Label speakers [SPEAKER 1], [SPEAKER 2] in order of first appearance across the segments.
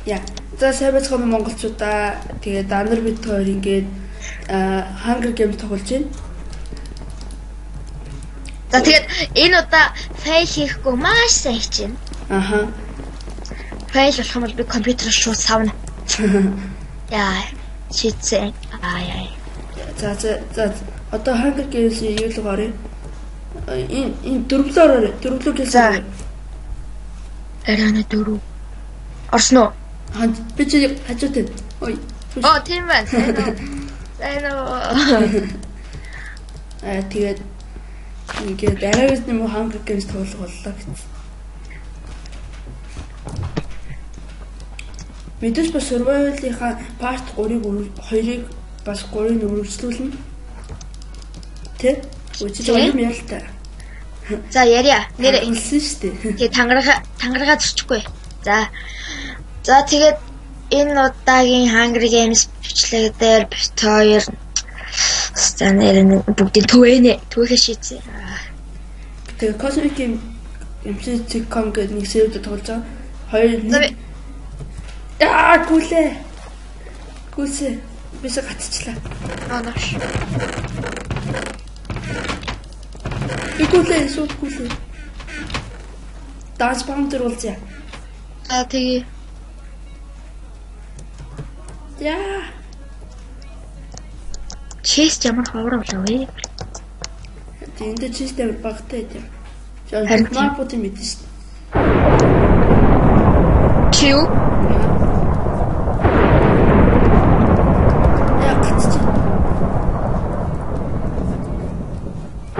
[SPEAKER 1] Яа. За сайн байцгаана монголчуудаа. Тэгээд Данар бид хоёр ингээд Hunger Games тоглож байна.
[SPEAKER 2] За тэгээд энэ удаа fail хийхгүй маш сайн хичээнэ.
[SPEAKER 1] Аха.
[SPEAKER 2] Fail болох юм бол би компьютероос шууд савна. Яа, шийдсэн. Аа яа.
[SPEAKER 1] За за за одоо Hunger Games-ийн юу л гарыг энэ дөрвлөөр орё. Дөрвлөө гэсэн.
[SPEAKER 2] Арай дөрөв. Орсон уу?
[SPEAKER 1] Би чи хажуутай. Ой.
[SPEAKER 2] Оо тийм байна. Сайн уу.
[SPEAKER 1] Аа тэгээд ингээд арайс нэм Hunger Games тоглох боллоо гэсэн. Мэдээж бас survival-ийнхаа part 3-ыг 2-ыг бас 3-ыг өргөжлүүлнэ. Тэ? Үчиж юм яа л та.
[SPEAKER 2] За ярья. Нэр
[SPEAKER 1] ингэсэн шүү дээ.
[SPEAKER 2] Тэгээ тангарага зөрчихгүй. За. За тэгээд энэ удаагийн Hunger Games бичлэг дээр бит хоёр за нэр бүгдийг төвөнэ. Төвөхөө шийдсэн.
[SPEAKER 1] Тэгээ Cosmic Game MC.com гэдэг нэг серверд тоглож байгаа. 2 1. Яа, гүлээ. Гүлсэ. Бисээ гацчлаа.
[SPEAKER 2] Аа навш.
[SPEAKER 1] Би гүлээ, шууд гүлээ. Даас бам дээр уулзъя.
[SPEAKER 2] Аа тэгээ.
[SPEAKER 1] Яа.
[SPEAKER 2] Chest ямар ховор болов вэ?
[SPEAKER 1] Тэг энэ chest амар багтай байт юм. Жаа map-уудын мэдэн шүү.
[SPEAKER 2] Чи юу?
[SPEAKER 1] Яа гацчих.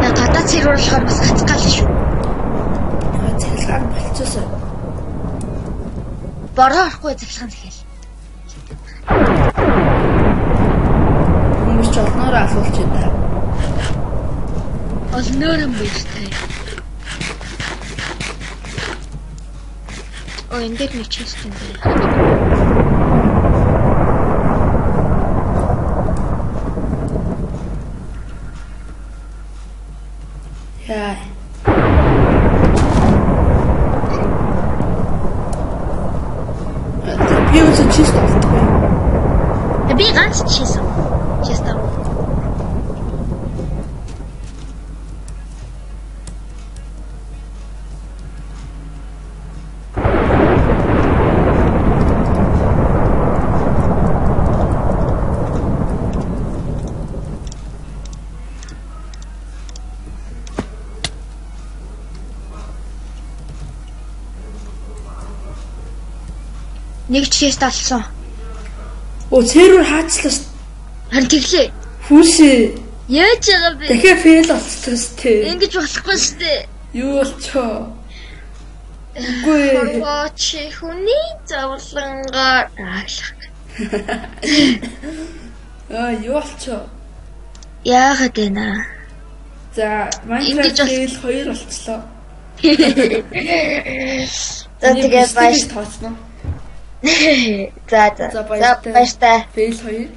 [SPEAKER 2] Яа гадаад сервер болохоор бас гацгаал шүү.
[SPEAKER 1] Яа цахилгаан болчихсон.
[SPEAKER 2] Бороо орохгүй цахилгаан захиал.
[SPEAKER 1] Хүмүүс ч олноороо алуулж байна.
[SPEAKER 2] Олноороо юм биш үү? Оо энэ дээр нэг chest юм байна.
[SPEAKER 1] Яа. Би үгүй chest олдохгүй.
[SPEAKER 2] Би ганц chest. Chest ав. Нэг chest алсан.
[SPEAKER 1] Оо сервер хаачлаа шүү.
[SPEAKER 2] Харин тэглээ.
[SPEAKER 1] Хүүшээ.
[SPEAKER 2] Яаж байгаа бэ?
[SPEAKER 1] Дахиад fail болчихлоо шүү дээ.
[SPEAKER 2] Ингэж болохгүй шүү дээ.
[SPEAKER 1] Юу болчихоо? Үгүй ээ.
[SPEAKER 2] Хорвоо чи хүний зовлонгаар ааглах.
[SPEAKER 1] Аа юу болчихоо?
[SPEAKER 2] Яагаад вэ наа?
[SPEAKER 1] За Minecraft fail 2 болчихлоо.
[SPEAKER 2] За тэгээ баяр
[SPEAKER 1] тооцно.
[SPEAKER 2] За за.
[SPEAKER 1] За
[SPEAKER 2] баяртай.
[SPEAKER 1] Fail 2.